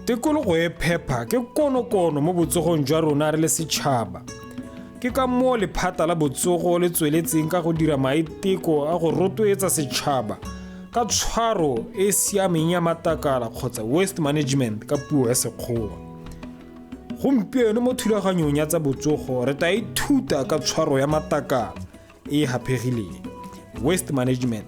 Tikologo e phepa ke konokono mo botsogong jwa rona re le setšhaba. Ke ka moo lephata la botsogo le tsweletseng ka go dira maiteko a go rotloetsa setšhaba ka tshwaro e e siameng ya matakala kgotsa waste management ka puo ya sekgowa. Gompieno mo thulaganyong ya tsa botsogo re tla ithuta ka tshwaro ya matakala e e haphegileng, waste management,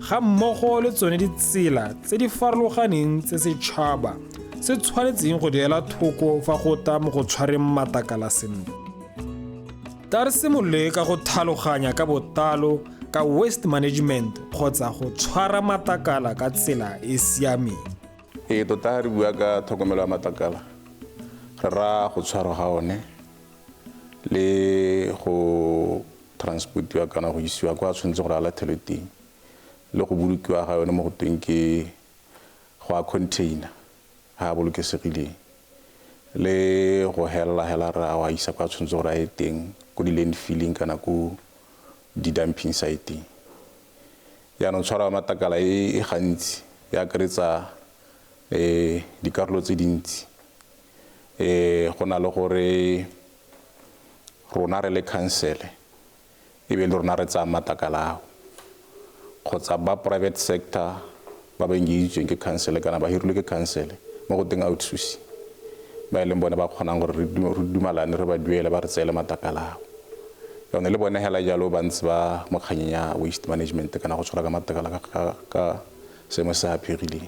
ga mmogo le tsone ditsela tse di farologaneng tse setšhaba se tshwanetseng go di ela thoko fa go ta mo go tshwareng matakala sentle. Tla re simolole ka go tlhaloganya ka bottalo ka waste management kgotsa go tshwara matakala ka tsela e siameng. Ee, tota ga re bua ka tlhokomelo ya matlakala, re raya go tshwarwa ga one le go transportiwa kana go isiwa kwa a tshwanetse gore a lathelwe teng le go bolokiwa ga yone mo go tweng ke go a container ga a bolokesegileng le go helela hela re a wa isa kwa tshwanetse gore a ye teng ko di-landfilling kana ko di-dumping site-eng. Jaanong tshwaro ya matlakala e e gantsi e akaretsa dikarolo tse dintsi. Go na le gore rona re le khansele e be le rona re tsayang matlakala ao kgotsa ba private sector ba ba engagitsweng ke khansele kana ba hirilwe ke khansele mo go teng outsourcing ba e leng bone ba kgonang gore re dumalane re ba duele ba re tseele matlakala ao. Yone le bone hela jalo ba ntse ba mo kganyeng ya waste management kana go tshwara ka matlakala ka seemo se haphegileng.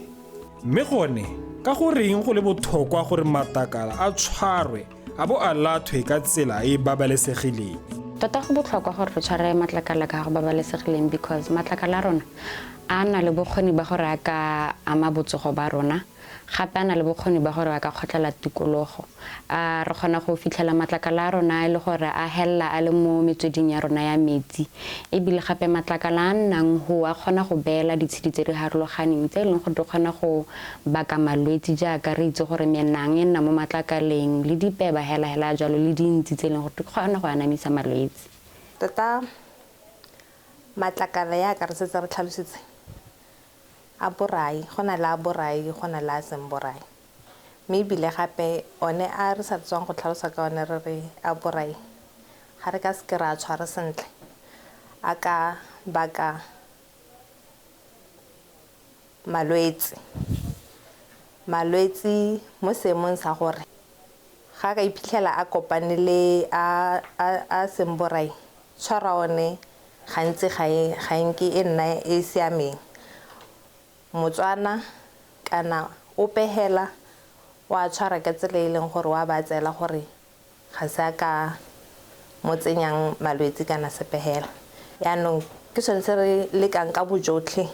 Mme gone, ka go reng go le botlhokwa gore matlakala a tshwarwe a bo a lathwe ka tsela e e babalesegileng? Tota go botlhokwa gore re tshware matlakala ka go babalesegileng because matlakala a rona a na le bokgoni ba gore a ka ama botsogo ba rona, gape a na le bokgoni ba gore a ka kgotlela tikologo. A re kgona go fitlhela matlakala a rona e le gore a helela a le mo metsweding ya rona ya metsi, ebile gape matlakala a nnang ho a kgona go beela ditshedi tse di harologaneng tse e leng gore di kgona go baka malwetsi jaaka re itse gore menang e nna mo matlakaleng le dipeba hela hela jalo le dintsi tse e leng gore di kgona go anamisa malwetsi. Tota matlakala yaka re setse re tlhalositse a borai, go na le a borai, go na le a seng borai. Mme ebile gape one a re sa tswang go tlhalosa ka one re re a borai, ga re ka seke ra a tshwara sentle, a ka baka malwetse. Malwetse mo seemong sa gore ga a ka iphitlhela a kopane le a a seng borai, tshwara one gantsi ga e ga e nke e nna e e siameng. Motswana kana ope hela o a tshwara ka tsela e e leng gore o a ba tseela gore ga se a ka mo tsenyang malwetsi kana sepe hela. Yaanong ke sone se re lekang ka bojotlhe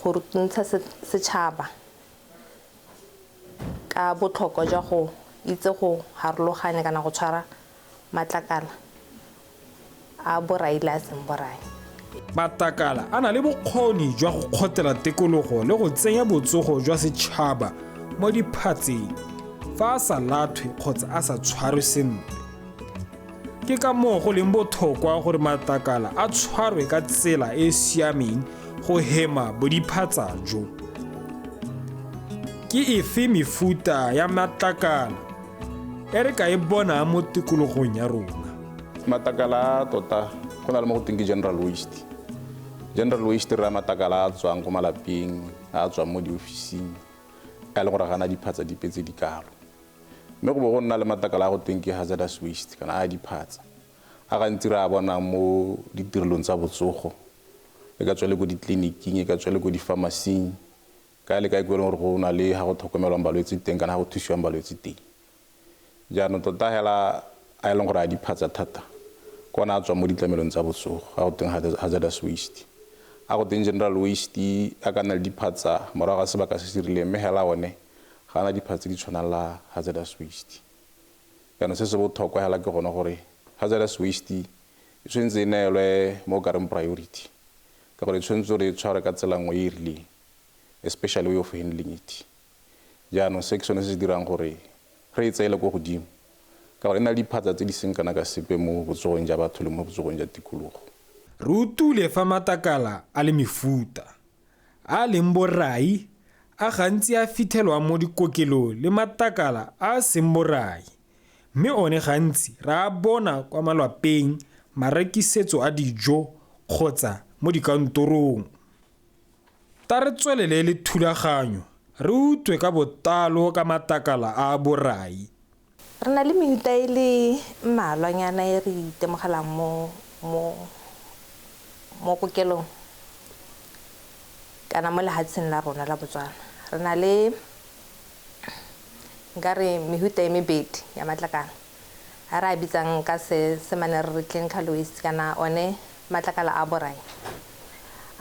go rutuntsha setšhaba ka botlhokwa jwa go itse go harologanya kana go tshwara matlakala a borai le a seng borai. Matlakala a na le bokgoni jwa go kgotlela tikologo le go tsenya botsogo jwa setšhaba mo diphatseng fa a sa lathwe kgotsa a sa tshwarwe sentle. Ke ka moo go leng botlhokwa gore matlakala a tshwarwe ka tsela e e siameng go hema bodiphatsa jo. Ke efe mefuta ya matlakala e re ka e bonang mo tikologong ya rona? Matlakala a tota go na le mo go teng ke general waste. General waste re raya matlakala a a tswang ko malapeng, a a tswang mo diofising, a e leng gore ga ana diphatsa dipe tse di kalo. Mme go bo go nna le matlakala a go teng ke hazardous waste kana a diphatsa, a gantsi re a bonang mo ditirelong tsa botsogo, e ka tswa e le ko ditleliniking, e ka tswa e le ko di-pharmacy-ing, kae le kae ko e leng gore go na le ga go tlhokomelwang balwetse teng kana ga go thusiwang balwetse teng. Jaanong tota hela a e leng gore a diphatsa thata ke one a tswang mo ditlamelong tsa botsogo a go teng hazardous waste. A go teng general waste a ka nna le diphatsa morago ga sebaka se se rileng mme hela one ga ana diphatsa tse di tshwanang la hazardous waste. Jaanong se se botlhokwa hela ke gone gore hazardous waste e tshwanetse e neelwe mo o kareng priority ka gore e tshwanetse gore e tshwarwe ka tsela nngwe e e rileng, especially way of handling it. Jaanong se ke sone se se dirang gore re e tseele ko godimo ka gore e na le diphatsa tse di seng kana ka sepe mo botsogong ja batho le mo botsogong ja tikologo. Re utule fa matakala a le mefuta, a a leng borai, a gantsi a fithelwang mo dikokelong le matlakala a a seng borai, mme one gantsi re a bona kwa malwapeng, marekisetso a dijo kgotsa mo dikantorong. Ta re tswelele le thulaganyo re utlwe ka bottalo ka matlakala a a borai. Re na le mehuta e le mmalwanyana e re itemogelang mo kokelong kana mo lehatsheng la rona la Botswana. Re na le nkare mehuta e mebedi ya matlakala a re a bitsang ka se mane re re clinical waste kana one matlakala a borai.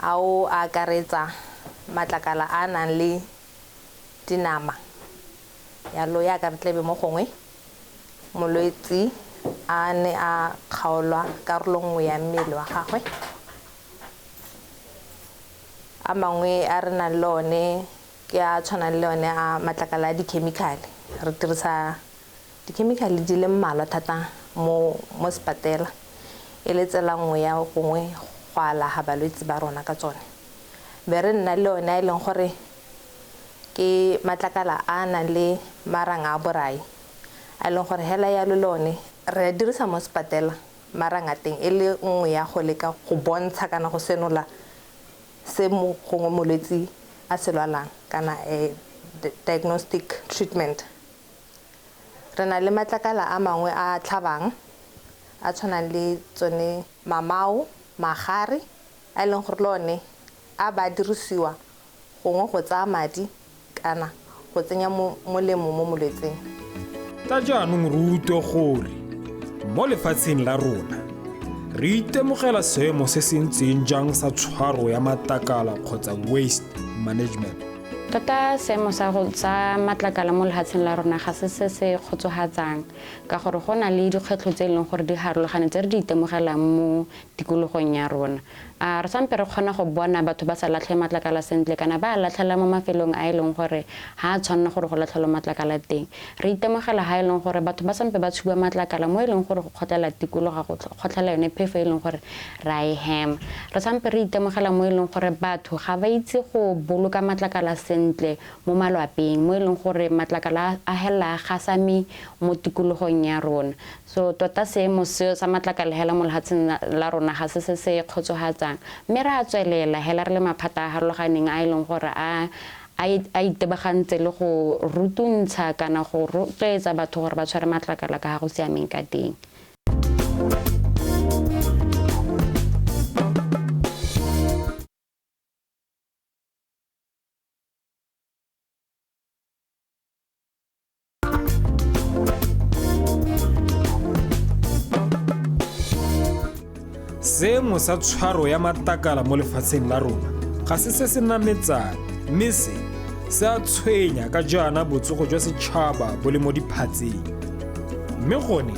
Ao a akaretsa matlakala a nang le dinama, yalo yaka re tlebe mo gongwe molwetsi a ne a kgaolwa karolo nngwe ya mmele wa gagwe. A mangwe a re nang le one ke a tshwanang le one a matlakala a di-chemical. Re dirisa di-chemical di le mmalwa thata mo sepatela, e le tsela nngwe ya gongwe go alafa balwetse ba rona ka tsone. Be re nna le one a e leng gore ke matlakala a nang le marang a borai, a e leng gore hela yalo le one re a dirisa mo sepatela marang a teng e le nngwe ya go leka go bontsha kana go senola se mo gongwe molwetsi a se lwalang kana diagnostic treatment. Re na le matlakala a mangwe a tlhabang a tshwanang le tsone mamao, magare a e leng gore le one a ba dirisiwa gongwe go tsaya madi kana go tsenya molemo mo molwetseng. Ta jaanong re utlwe gore mo lefatsheng la rona re itemogela seemo se se ntseng jang sa tshwaro ya matlakala kgotsa waste management. Tota seemo sa matlakala mo lefatsheng la rona ga se se se kgotsofatsang, ka gore go na le dikgwetlho tse e leng gore di harologane tse re di itemogelang mo tikologong ya rona. A re sampe re kgona go bona batho ba sa latlhe matlakala sentle kana ba a latlhela mo mafelong a e leng gore ha a tshwanna gore go latlhelwa matlakala teng. Re itemogela ha e leng gore batho ba sampe ba tshuba matlakala mo e leng gore go kgotlela tikologo, go kgotlela yone phefo e leng gore ra e hema. Re sampe re itemogela mo e leng gore batho ga ba itse go boloka matlakala sentle mo malwapeng, mo e leng gore matlakala a hela a gasame mo tikologong ya rona. So tota seemo seo sa matlakala hela mo lefatsheng la rona ga se se se kgotsofatsang, mme re a tswelela hela re le maphata a harologaneng a e leng gore a itebagantse le go rutuntsha kana go rotloetsa batho gore ba tshware matlakala ka ga go siameng ka teng. Seemo sa tshwaro ya matlakala mo lefatsheng la rona ga se se se nametsang, mme se se a tshwenya ka jaana botsogo jwa setšhaba bo le mo diphatseng. Mme gone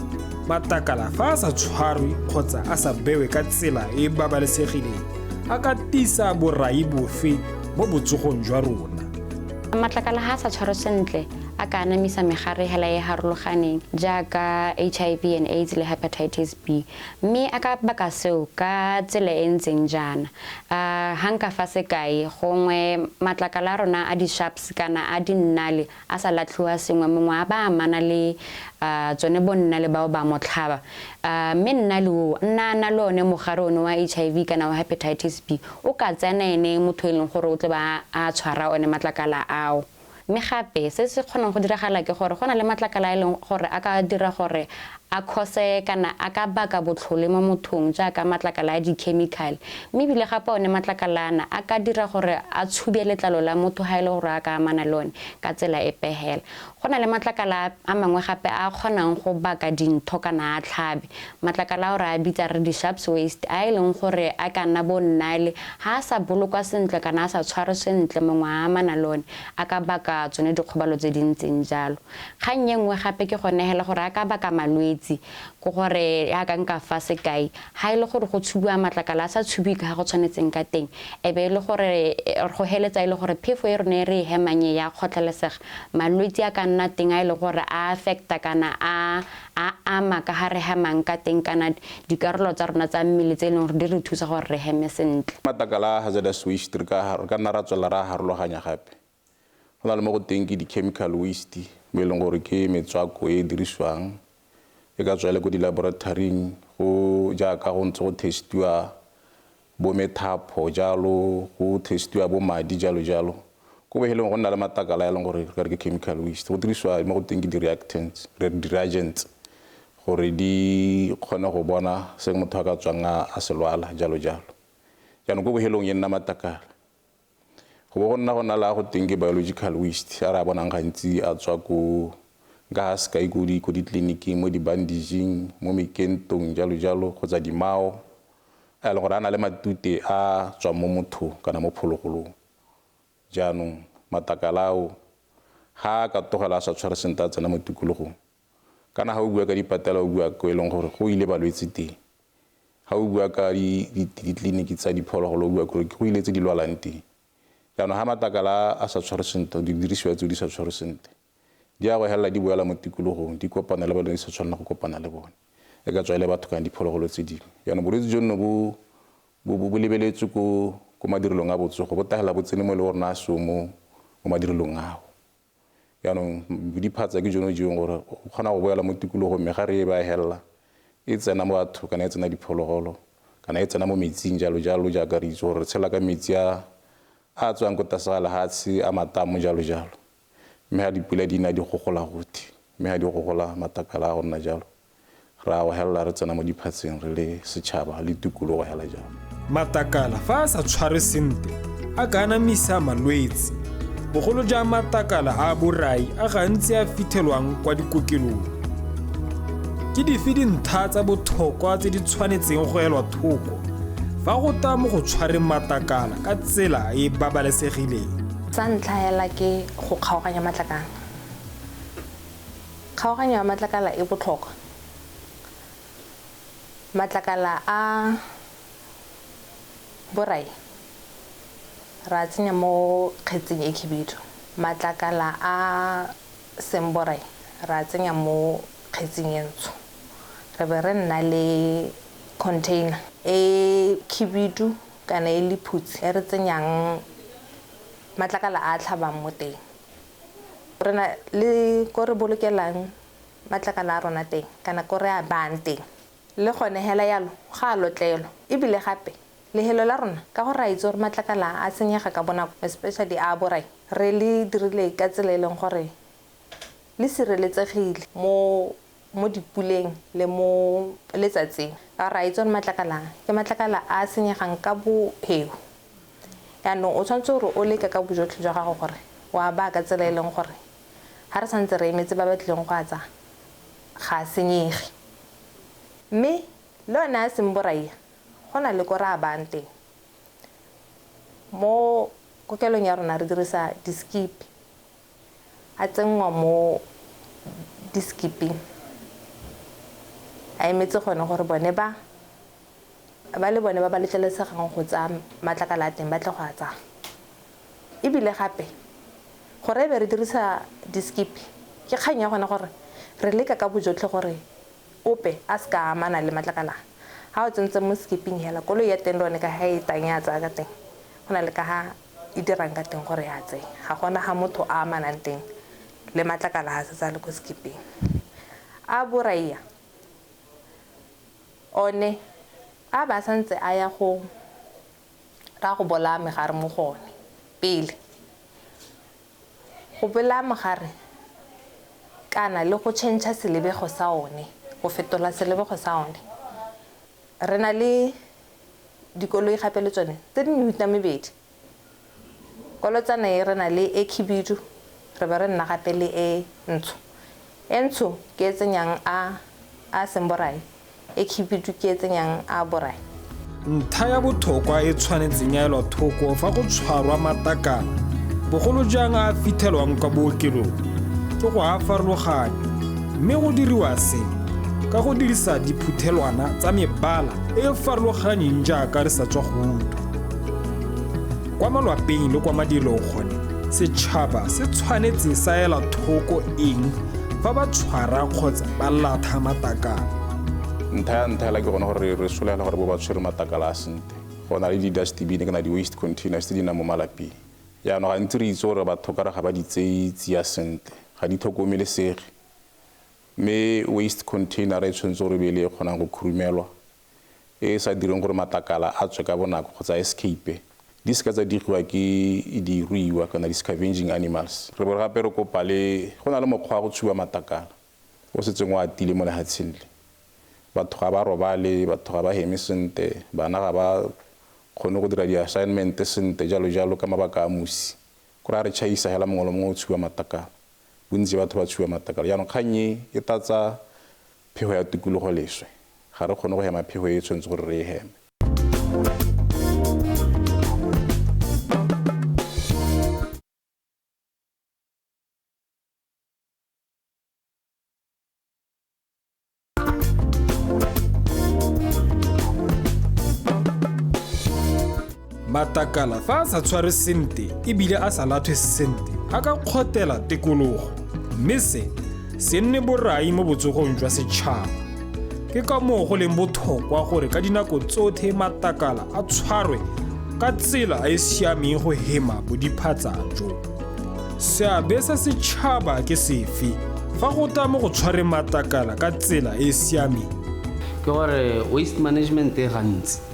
matlakala fa a sa tshwarwe kgotsa a sa bewe ka tsela e e babalesegileng a ka tisa borai bofe mo botsogong jwa rona. Matlakala ha a sa tshwarwe sentle a ka anamisa megare hela e harologaneng jaaka HIV and AIDS le hepatitis B, mme a ka baka seo ka tsela e ntseng jaana. Ha nka fa sekai, gongwe matlakala a rona a di-sharps kana a dinnale a sa latlhiwa sengwe, mongwe a ba amana le tsone bo nnale bao ba mo tlhaba, mme nnale o nna a na le one mogare one wa HIV kana wa hepatitis B, o ka tsena ene motho e leng gore o tle ba a tshwara one matlakala ao. Mme gape se se kgonang go diragala ke gore go na le matlakala a e leng gore a ka dira gore a cause kana a ka baka botlhole mo mothong jaaka matlakala a di-chemical, mme ebile gape one matlakala ana a ka dira gore a tshube letlalo la motho ha e le gore a ka amana le one ka tsela epe hela. Go na le matlakala a mangwe gape a kgonang go baka dintho kana a tlhabe. Matlakala ao re a bitsa re di-sharps waste, a e leng gore a ka nna bo nnale ha a sa bolokwa sentle kana a sa tshwarwe sentle, mongwe a amana le one a ka baka tsone dikgobalo tse di ntseng jalo. Kgang e nngwe gape ke gone hela gore a ka baka malwetsi, ke gore yaka nka fa sekai, ha e le gore go tshubiwa matlakala a sa tshubiwe ka ga go tshwanetseng ka teng, e be e le gore go heletsa e le gore phefo e rona e re e hemang e ya kgotlelesega, malwetsi a ka nna teng a e leng gore a affecta kana a ama ka ga re hemang ka teng kana dikarolo tsa rona tsa mmele tse e leng gore di re thusa gore re heme sentle. Matlakala a hazardous waste re ka nna ra tswelela ra harologanya gape. Go na le mo go teng ke di-chemical waste, mo e leng gore ke metswako e e dirisiwang, e ka tswa e le ko di-laboratory-ing, go jaaka go ntse go testiwa bo methapo jalo, go testiwa bo madi jalo jalo. Ko bohelong go nna le matlakala a e leng gore re ka re ke chemical waste. Go dirisiwa mo go teng ke di-reactants, di-reagents, gore di kgone go bona se motho a ka tswang a se lwala jalo jalo. Jaanong ko bohelong e nna matlakala. Go bo go nna go na le a go teng ke biological waste, a re a bonang gantsi a tswa ko, nka ga sekai ko ditleliniking, mo di-bandaging, mo mekentong jalo jalo, kgotsa dimao, a e leng gore a na le matute a tswang mo mothong kana mo phologolong. Jaanong matlakala ao ga a ka tlogela a sa tshware sentle a tsena mo tikologong, kana ga o bua ka dipatela o bua ko e leng gore go ile balwetse teng, ga o bua ka ditleliniki tsa diphologolo o bua gore go ile tse di lwalang teng. Jaanong ga matlakala a sa tshware sentle, didirisiwa tseo di sa tshware sentle, di a go helela di boela mo tikologong, di kopana le ba di sa tshwanela go kopana le bone, e ka tswa e le batho kana diphologolo tse dingwe. Jaanong bolwetse jono bo lebeletswe ko madirelong a botsogo, bo tagela bo tsene mo e le gore a seo mo madirelong ao. Jaanong diphatsa ke jono jeweng gore o kgona go boela mo tikologong, mme ga re e ba helela e tsena mo batho kana e tsena diphologolo kana e tsena mo metsing jalo jalo, jaaka re itse gore re tshela ka metsi a a tswang ko tlase ga lehatshe, a matamo jalo jalo. Mme ga dipula di na di gogola gotlhe, mme ga di gogola matlakala a go nna jalo, re a go helela re tsena mo diphatseng re le setšhaba le tikologo hela jalo. Matlakala fa a sa tshwarwe sentle a ka anamisa malwetse, bogolo jang matlakala a borai a gantsi a fitlhelwang kwa dikokelong. Ke dife dintlha tsa botlhokwa tse di tshwanetseng go elwa thoko fa go tla mo go tshwareng matlakala ka tsela e e babalesegileng? Sa ntlha hela ke go kgaoganya matlakala. Kgaoganyo ya matlakala e botlhokwa. Matlakala a borai re a tsenya mo kgetsing e khibidu, matlakala a seng borai re a tsenya mo kgetsing e ntsho. Re be re nna le container e khibidu kana e lephutsi e re tsenyang matlakala a tlhabang mo teng. Re na le ko re bolokelang matlakala a rona teng kana ko re a bayang teng. Le gone hela yalo ga a lotlelwa. Ebile gape lehelo la rona ka gore a itse gore matlakala a senyega ka bonako, especially a borai, re le dirile ka tsela e leng gore le sireletsegile mo dipuleng le mo letsatsing. Ka gore a itse gore matlakala ke matlakala a senyegang ka boheu. Jaanong o tshwanetse gore o leke ka bojotlhe jwa gago gore o a baya ka tsela e leng gore ga re santse re emetse ba ba tlileng go a tsaya ga a senyege. Mme le one a seng borai go na le ko re a bayang teng. Mo kokelong ya rona re dirisa di-skip, a tsenngwa mo di-skiping, a emetse gone gore bone ba le bone ba ba letlelesegang go tsaya matlakala a teng ba tle go a tsaya. Ebile gape gore e be re dirisa di-skip ke kgang ya gone gore re leka ka bojotlhe gore ope a se ka amana le matlakala. Ha o tsentse mo skipping hela, koloi ya teng le yone ka ha e tang ya tsaya ka teng, go na le ka ha e dirang ka teng gore ya tseye. Ga gona ha motho a amanang teng le matlakala ha setse a le ko skipping. A boraia one a ba santse a ya go ra go bolaya megare mo go one pele. Go bolaya mogare kana le go change selebego sa one, go fetola selebego sa one. Re na le dikoloi gape le tsone tse di mehuta mebedi. Kolotsana e re na le e khibidu, re be re nna gape le e ntsho. E ntsho ke e tsenyang a seng borai, e khibidu ke e tsenyang a borai. Ntlha ya botlhokwa e tshwanetseng ya elwa thoko fa go tshwarwa matlakala, bogolo jang a fitlhelwang kwa bookelong, ke go a farologanya, mme go diriwa se ka go dirisa diphuthelwana tsa mebala e e farologaneng jaaka re sa tswa go utlwa. Kwa malwapeng le kwa madirelong gone, setšhaba se tshwanetse sa ela thoko eng fa ba tshwara kgotsa ba latlha matlakala? Ntlha ya ntlha hela ke gone gore re solegela gore bo ba tshwere matlakala a sentle. Go na le di-dustbin kana di-waste containers tse di nang mo malapeng. Jaanong gantsi re itse gore batho ka re ga ba di tseye tsia sentle, ga di tlhokomelesege. Mme waste container e tshwanetse gore e be e le e kgonang go khurumelwa, e e sa direng gore matlakala a tswe ka bonako kgotsa escape, di seka tsa digiwa ke diruiwa kana di-scavenging animals. Re bo gape re kopa le go na le mokgwa wa go tshuba matlakala o setseng o atile mo lehatsheng le. Batho ga ba robale, batho ga ba heme sentle, bana ga ba kgone go dira di-assignment sentle, jalo jalo, ka mabaka a mosi. Kore a re chaisa hela mongwe le mongwe o tshuba matlakala, bontsi batho ba tshuba matlakala. Jaanong kgang e e tlatsa phego ya tikologo leswe, ga re kgone go hema phego e e tshwanetse gore re e heme. Matlakala fa a sa tshware sente ebile a sa lathwe sente a ka kgotela tikologo, mme se se nne borai mo botsogong jwa setšhaba. Ke ka moo go leng botlhokwa gore ka dinako tsotlhe matlakala a tshwarwe ka tsela e e siameng go hema bodiphatsa jo. Seabe sa setšhaba ke sefe fa go tla mo go tshwareng matlakala ka tsela e e siameng? Ke gore waste management e gantsi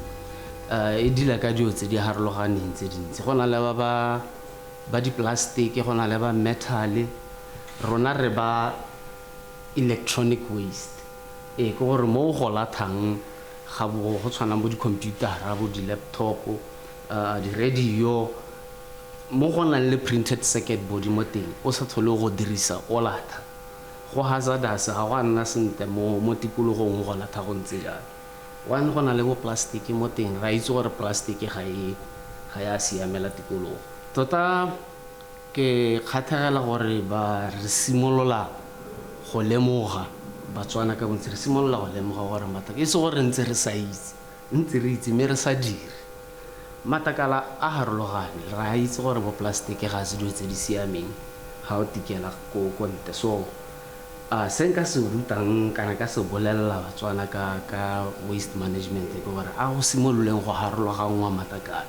e deala ka dilo tse di harologaneng tse dintsi. Go na le ba ba di-plastic, go na le ba metal, rona re ba electronic waste. Ee, ke gore mo go lathang ga bo go tshwanang bo di-computer-a, bo di-laptop, di-radio, mo go nang le printed circuit board mo teng, o sa tlhole go dirisa o latha. Go hazardous, ga go a nna sentle mo tikologong go latha go ntse jalo. One, go na le bo plastic mo teng, ra itse gore plastic ga e ga ya siamela tikologo. Tota ke kgathegela gore ba re simolola go lemoga, Batswana ka bontsi re simolola go lemoga gore matlakala, e se gore re ntse re sa itse, ntse re itse mme re sa dire. Matlakala a harologane, re a itse gore bo plastic ga se dilo tse di siameng ga o tikela ko ntle. So se nka se rutang kana ka se bolelela Batswana ka waste management ke gore a go simololeng go harologanngwa matlakala,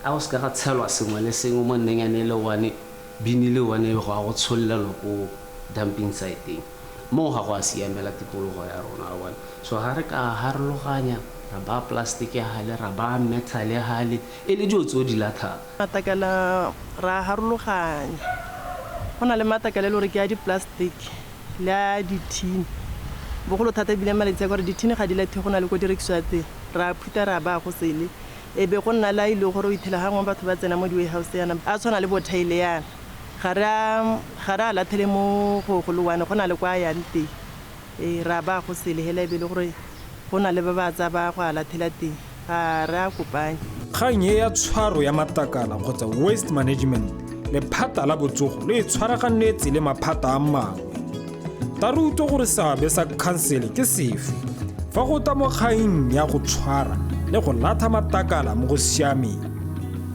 a go seka ga tshelwa sengwe le sengwe mo nnenyane e le one, bini le one go a go tshololelwa ko dumping site-eng. Moo ga go a siamela tikologo ya rona, wa bona. So ga re ka harologanya, ra baya plastic hale, ra baya metal hale, e le dilo tse o di latlhang. Matlakala ra harologanya. Go na le matlakala e le gore ke a di-plastic le a di-tin. Bogolo thata ebile malatsi a gore di-tin ga di lathe, go na le ko di rekisiwa teng, ra phutha ra baya go sele. E be go nna le a ile gore o ithela gangwe batho ba tsena mo di-warehouse yana, a tshwana le bo thaele yana, ga re a lathele mo go go le one, go na le kwa a yang teng. Ee, ra baya go sele hela, e be le gore go na le ba ba tsa ba go a lathela teng, ga re a kopanye. Kgang e ya tshwaro ya matlakala kgotsa waste management, lephata la botsogo le e tshwaraganetse le maphata a mangwe. Ta re utlwe gore seabe sa khansele ke sefe fa go tla mo kgang ya go tshwara le go latha matlakala mo go siameng.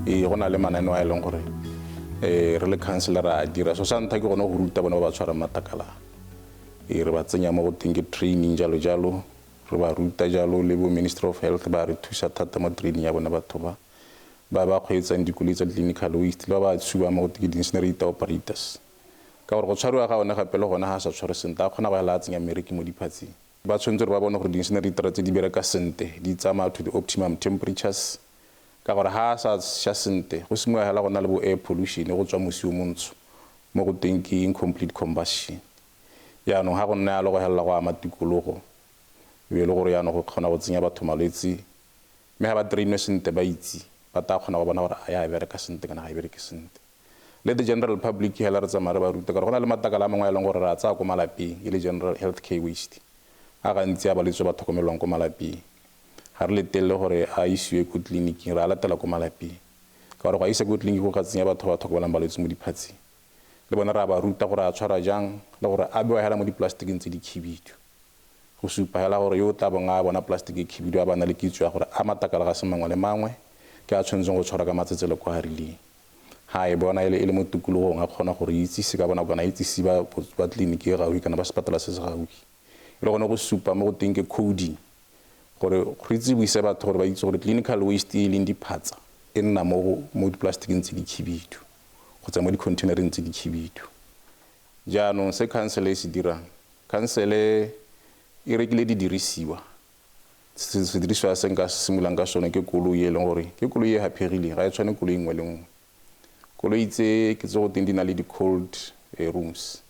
Ee, go na le mananeo a e leng gore re le council ra a dira. So sa ntlha ke gone go ruta bone ba ba tshwarang matlakala. Ee, re ba tsenya mo go teng ke training jalo jalo, re ba ruta jalo, le bo Ministry of Health ba re thusa thata mo training ya bone batho ba ba ba kgweetsang dikoloi tsa clinical waste, le ba ba tshubang mo go teng ke di-incinerator operators. Ka gore go tshwariwa ga one gape le gone ga a sa tshware sentle, a kgona go ela a tsenya mmereki mo diphatseng. Ba tshwanetse gore ba bone gore di-incinerator tse di bereka sentle, di tsamaya to the optimum temperatures. Ka gore ha a sa sha sentle, go simolola hela go na le bo air pollution, go tswa mosi o montsho mo go teng ke incomplete combustion. Jaanong ha go nna yalo go helela go ama tikologo, e be e le gore jaanong go kgona go tsenya batho malwetse. Mme ha ba trainwe sentle, ba itse, ba tla kgona go bona gore a ya bereka sentle kana ga e bereke sentle. Le the general public hela re tsamaya re ba ruta, ka gore go na le matlakala a mangwe a e leng gore re a tsaya ko malapeng, e le general health care waste, a gantsi a balwetse ba tlhokomelwang ko malapeng. Ga re letelele gore a isiwe ko tleliniking, re a latela ko malapeng. Ka gore go a isa ko tleliniking go ka tsenya batho ba ba tlhokomelang balwetse mo diphatseng. Le bone re a ba ruta gore a tshwara jang, le gore a bewa hela mo dipolastiking tse di khibidu. Go supa hela gore yo o tla bong a bona plastic e khibidu a ba na le kitso ya gore a matlakala ga se mangwe le mangwe ke a tshwanetseng go tshwarwa ka matsetseleko a a rileng. Ha e bona e le mo tikologong, a kgona gore itsise ka bonako kana itsise ba tleliniki e gaufi kana ba sepatela se se gaufi. E le gone go supa mo go teng ke coding, gore re tsebise batho gore ba itse gore clinical waste e leng diphatsa e nna mo dipolastiking tse di khibidu. Kgotsa mo di-containereng tse dikhibidu. Jaanong se khansele e se dirang, khansele e rekile didirisiwa. Sedirisiwa se nka simololang ka sone ke koloi e leng gore ke koloi e haphegileng, ga e tshwane koloi nngwe le nngwe. Koloi tse ke tse go teng di na le di-cold rooms.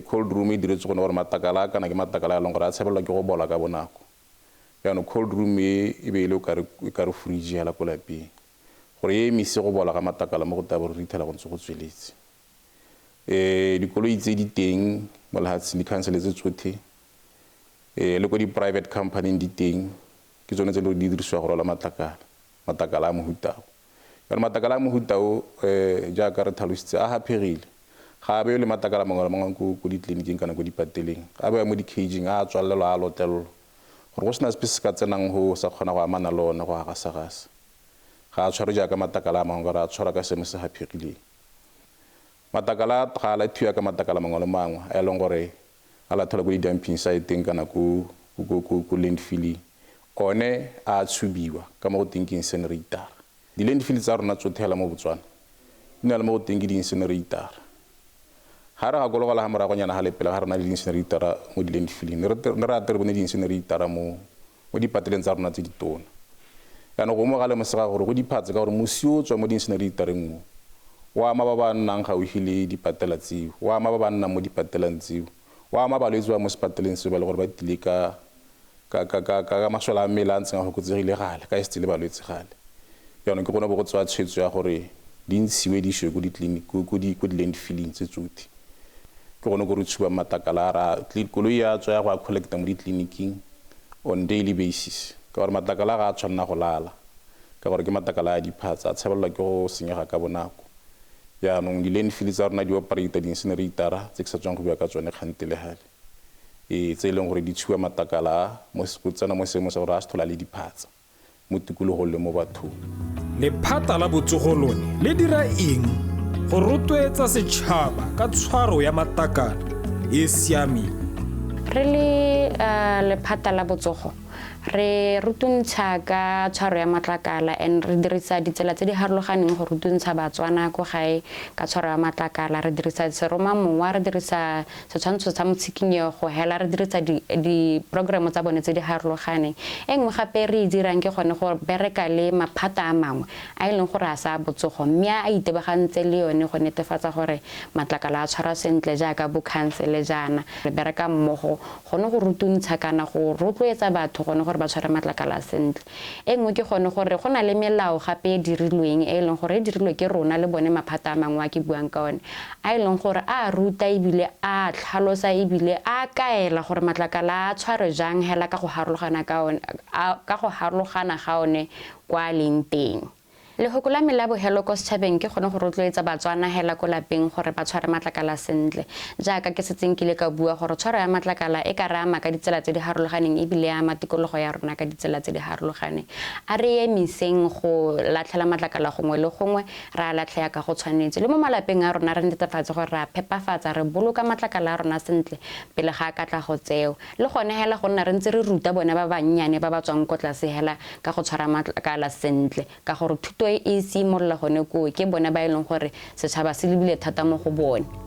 Cold room e diretswe gone gore matlakala a kana ke matlakala a e leng gore a tshabelelwa ke go bola ka bonako. Jaanong cold room e e be e le e kare fridge hela ko lapeng, gore e emise go bola ga matlakala mo go tabo re rithela go ntse go tsweletse. Dikoloi tse di teng mo lehatsheng, dikhansele tse tsotlhe, le ko di-private company di teng, ke tsone tse di dirisiwa go rwala matlakala, matlakala a mohuta o. Jaanong matlakala a mohuta o, jaaka re tlhalositse, a haphegile. Ga a bewe le matlakala mangwe le mangwe ko ditleliniking kana ko dipateleng, a bewa mo di-caging, a tswalelwa, a lotlelelwa, gore go sena sepe se ka tsenang go sa kgona go amana le one go a gasa-gasa. Ga a tshwarwe jaaka matlakala a mangwe ka gore a tshwarwa ka seemo se haphegileng. Matlakala ga a lathiwa ka matlakala mangwe le mangwe a e leng gore a lathelwa ko di-dumping site-eng kana ko landfilling. One a tshubiwa ka mo go teng ke incinerator. Di-landfill tsa rona tsotlhe hela mo Botswana di na le mo go teng ke di-incinerator. Ga re gakologela ga moragonyana ga lepele ga re na le di-incinerator mo di-landfilling, ne re ate re bone di-incinerator mo dipateleng tsa rona tse ditona. Jaanong go mo ga lemosega gore go diphatse ka gore mosi o tswa mo di-incineratoreng o o ama ba ba nnang gaufi le dipatela tseo, o ama ba ba nnang mo dipatelang tseo, o ama balwetse ba mo sepateleng seo ba le gore ba tlile ka masole a mmele a ntseng a fokotsegile gale, ka e setse le balwetse gale. Jaanong ke gone bo go tsewa tshwetso ya gore di ntshiwe di isiwe ko di-landfilling tse tsotlhe. Ke gone ko re tshubang matlakala a ra koloi ya tswa ya go a collecta mo ditleliniking on daily basis, ka gore matlakala ga a tshwanna go lala, ka gore ke matlakala a diphatsa, a tshabelelwa ke go senyega ka bonako. Jaanong di-landfill tsa rona di operata di-incinerator tse ke sa tswang go bua ka tsone kgante le gale, tse e leng gore di tshuba matlakala a go tsena mo seemong sa gore a se tlhola le diphatsa mo tikologong le mo bathong. Lephata la botsogo lone le dira eng go rotloetsa setšhaba ka tshwaro ya matlakala e e siameng? Re le lephata la botsogo re rutuntsha ka tshwaro ya matlakala, and re dirisa ditsela tse di harologaneng go rutuntsha Batswana ko gae ka tshwaro ya matlakala. Re dirisa seromamowa, re dirisa setshwantsho sa motshikinyego hela, re dirisa di-program tsa bone tse di harologaneng. E nngwe gape re e dirang ke gone go bereka le maphata a mangwe a e leng gore a sa botsogo, mme a itebagantse le yone go netefatsa gore matlakala a tshwarwa sentle jaaka bo khansele jaana. Re bereka mmogo gone go rutuntsha kana go rotloetsa batho gone gore ba tshware matlakala sentle. E nngwe ke gone gore go na le melao gape e dirilweng, e leng gore e dirilwe ke rona le bone maphata a mangwe a ke buang ka one, a e leng gore a ruta ebile a tlhalosa ebile a kaela gore matlakala a tshwarwe jang hela ka go harologana ka one, ka go harologana ga one kwa leng teng. Lehoko la me la bohelo ko setšhabeng ke gone go rotloetsa Batswana hela ko lapeng gore ba tshware matlakala sentle. Jaaka ke setseng kile ka bua gore tshwaro ya matlakala e ka re ama ka ditsela tse di harologaneng ebile e ama tikologo ya rona ka ditsela tse di harologaneng. A re emiseng go latlhela matlakala gongwe le gongwe, re a latlheya ka go tshwanetse. Le mo malapeng a rona re netefatse gore re a phepafatsa, re boloka matlakala a rona sentle pele ga a ka tla go tsewa. Le gone hela go nna re ntse re ruta bone ba bannyane ba ba tswang ko tlase hela ka go tshwara matlakala sentle, ka gore thuto e simolola gone koo, ke bone ba e leng gore setšhaba se lebile thata mo go bone.